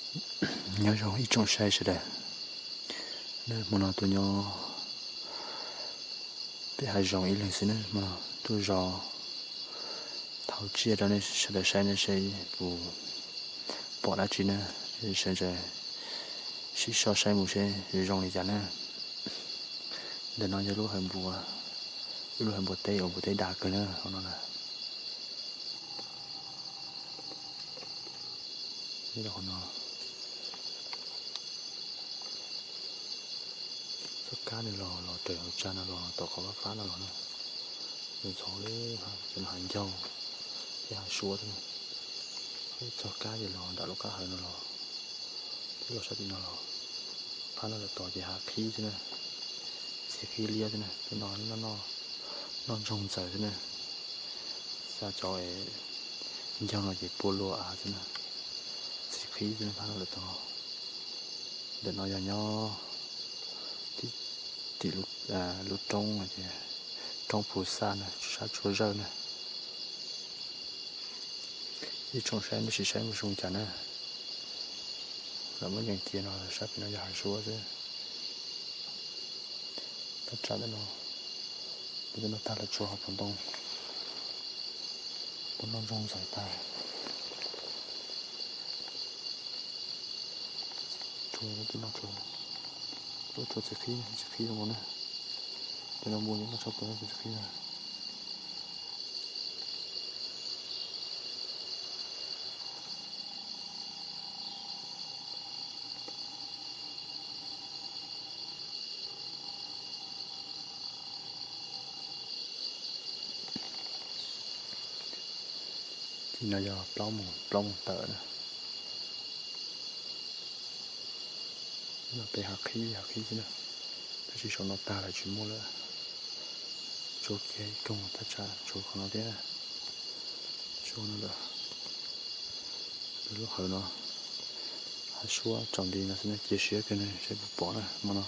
Nyob zoo ib tsoom saib sawv daws, nej hmo no tuaj nyob pem hav zoov ib leeg xwb na, hmo no tuaj zov thauj tsiaj rau nej sawv daws saib na, seb puas pom dab tsi na, sawv daws sib soj saib mus seb zoo li cas na. Ntawm no yog lub hawv npua, ib lub hawv npua teb uas npua teb dag kawg na, hauv no na. Qhov no txoj kab nws los los raws hauv tsa no los tom qhov fab fab no los na, nws ntxhov li cov hav ncaug thiab hav suab thiab na. Txoj kab ces los nram lub qab hawv no los, thiab los sab tim no los, phab no lawm tod ces hav qhib xwb na, txiv qhib liab xwb na, peb no noj ntsoog ntxaws xwb na. Xa cov ncaug no ces pua luag av xwb na, txiv qhib xwb na, phab no lawm tod. Ntawm no yog nyob tim lub roob, roob Phu Xaj na, sab Tsua Zawj na. Ib tsoom saib nej sim saib mus zoo cas na. Lawv muab nyeem cia no sab pem no yog hav suab xwb. Thaj tsam ntawm no, ntawm no tag lawm tsuas hauv paus ntoo, puav noj ntsoog ntxaws tag. Tshuav, tshuav txiv qhib, txiv qhib zoo na. Cov no npua noj tshaj plaws txiv qhib na. Tim no yog plaub moos, plaub moos tawm na. Los pem hav qhib, hav qhib xwb na, tab sis saum no tag lawm tsis muaj lawm. Tshuav kiag ib koog thaj tsam tshuav qhov no thiab, tshuav no lawm. Lub hawv no hav suab tsaus nti no xwb na, cia siab kawg ne, seb puas pom na hmo no.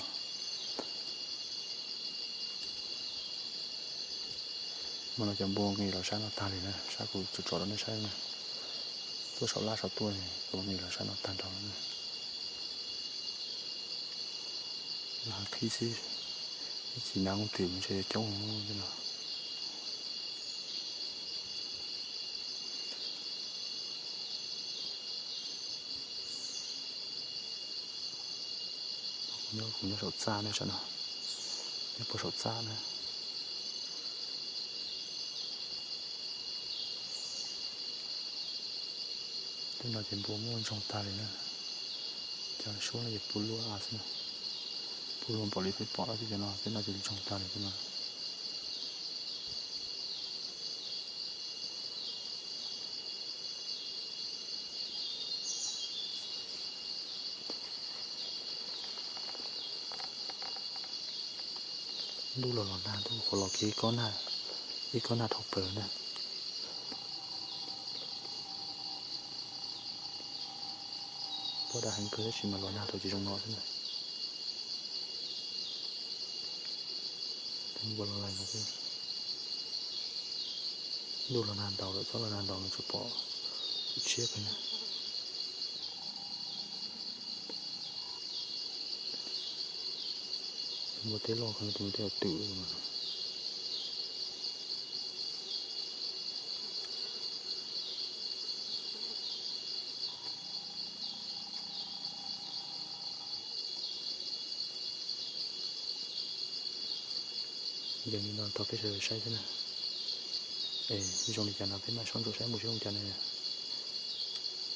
Hmo no cov npua nqis los sab no tag li na, sab kuv tsom tsom rau nej saib na. Tuaj saum laj saum tuaj, npua nqis los sab no tag nrho na. Hav qhib xwb, ib chim nag kooj twm mas ntshe yuav coob no. Nyob kuv nyob saum txaj ne, saum no, nyob puag saum txaj na. Tej no ces npua muaj ntsoog tag li na. Cov suab no ces pua luaj av xwb na. Pua luaj npaum li peb pom dab tsi cov no, tej no ces ntsoog tag li tej no. Ntuj los los nag, ntuj qhuav los kiag ib kob nag, ib kob nag dhau plaws na. Pom dam heev kawg tab sis mas los nag tau tsis zoo no xwb na. Npua los lais no xwb. Ntuj los nag ntaus lawm, txhob los nag ntaus no tsuas pom tus tshiab kawg na. Npua teb loj kawg, tus npua teb twm. Yog li no thov peb sawv daws saib thiab na. Es zoo li cas no peb mam soj ntsuam saib mus seb zoo li cas na.